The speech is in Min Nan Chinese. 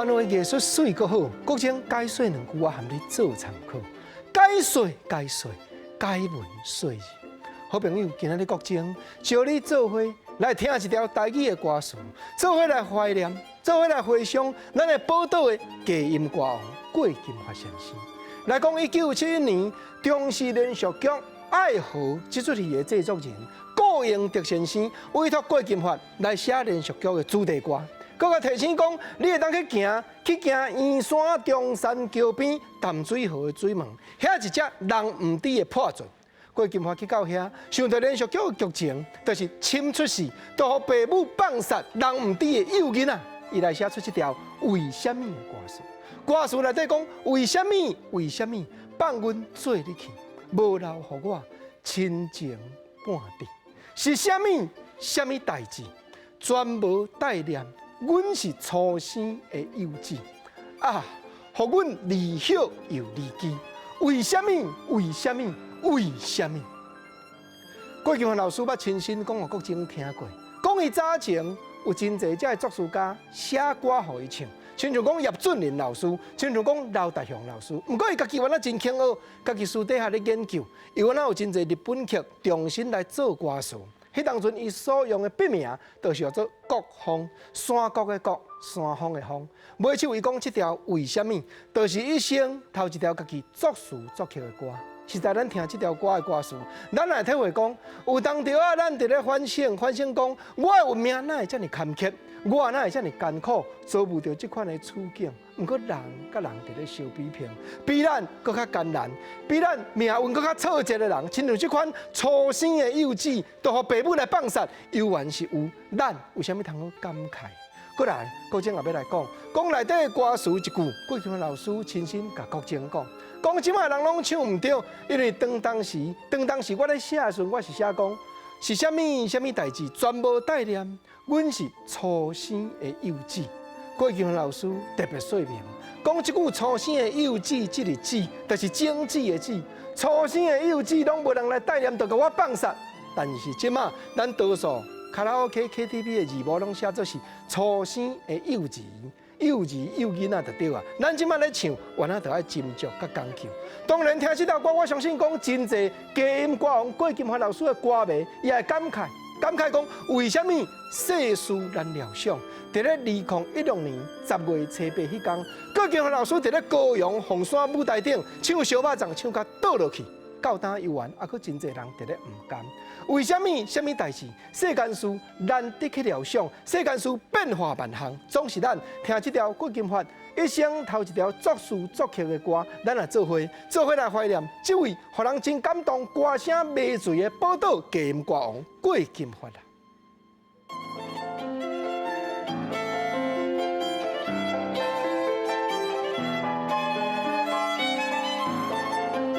歌的藝術媠閣好，國清解說兩句，我含你做參考。解說解說，解文說字。好朋友，今仔日國清招你做伙來聽一條台語的歌詞，做伙來懷念，做伙來回想咱的寶島的低音歌王郭金發先生。來講，1971年中視連續劇《愛河》這齣戲的製作人顧英德先生委託郭金發來寫連續劇的主題歌。閣共提醒講，你會當去行去行圓山中山橋邊淡水河的水門，遐一隻人毋知的破船。郭金發去到遐，想著連續劇的劇情，就是深出世，都予爸母放殺人毋知的幼囡仔，伊來寫出這條為啥物的歌詞。歌詞內底講，為啥物？為啥物放阮做你去，無留予我親情半滴？是啥物？啥物代誌？全無帶念。阮是初生的幼子啊，予阮離血又離枝。為啥物？為啥物？為啥物？郭金發老師捌親身講予國清聽過，講伊早前有真濟這的作詞家寫歌予伊唱，親像講葉俊麟老師，親像講劉達雄老師。毋過伊家己原來真輕傲，家己私底下咧研究，伊原來有真濟日本曲重新來做歌詞。彼當陣，伊所用的筆名就是叫做國風，山谷的谷，山峰的峰。尾手伊講這條為啥物，就是一生頭一條家己作詞作曲的歌。實在咱聽這條歌的歌詞，咱會體會講，有當時啊，咱佇咧反省，反省講，我的運命哪會遮爾坎坷，我哪會遮爾艱苦，遭遇著這款的處境。毋過人佮人佇咧相比拼，比咱閣較艱難，比咱命運閣較挫折的人，親像這款初生的幼子，都予爸母來放殺，猶原是有。咱有啥物通好感慨？過來，國清也欲來講，講內底的歌詞一句，郭金發老師親身共國清講，講這擺人攏唱毋對，因為當當時，當當時我咧寫的時陣，我是寫講是啥物啥物代誌，全無帶念，阮是初生的幼子。郭金發老師特別說明，講這句初生的幼子，這個子，就是種子的子。初生的幼子攏無人來帶念，就共我放殺。但是這馬，咱多數卡拉 OK、KTV 的字幕攏寫做是初生的幼兒、幼兒、幼囡仔就對啊。咱這馬咧唱，原來就愛斟酌佮講究。當然聽這條歌，我相信講真濟低音歌王郭金發老師的歌迷，也會感慨。感慨講，為啥物世事難料想？佇咧2016年10月初8彼工，郭金發老師佇咧高雄鳳山舞台頂唱燒肉粽，唱甲倒落去，到今猶原猶閣真濟人佇咧毋甘。為啥物？啥物代誌？世間事難得去料想，世間事變化萬項，總是咱聽這條郭金發一生頭一條作詞作曲的歌，咱來做伙做伙來懷念這位予人真感動、歌聲迷醉的寶島低音歌王郭金發啦。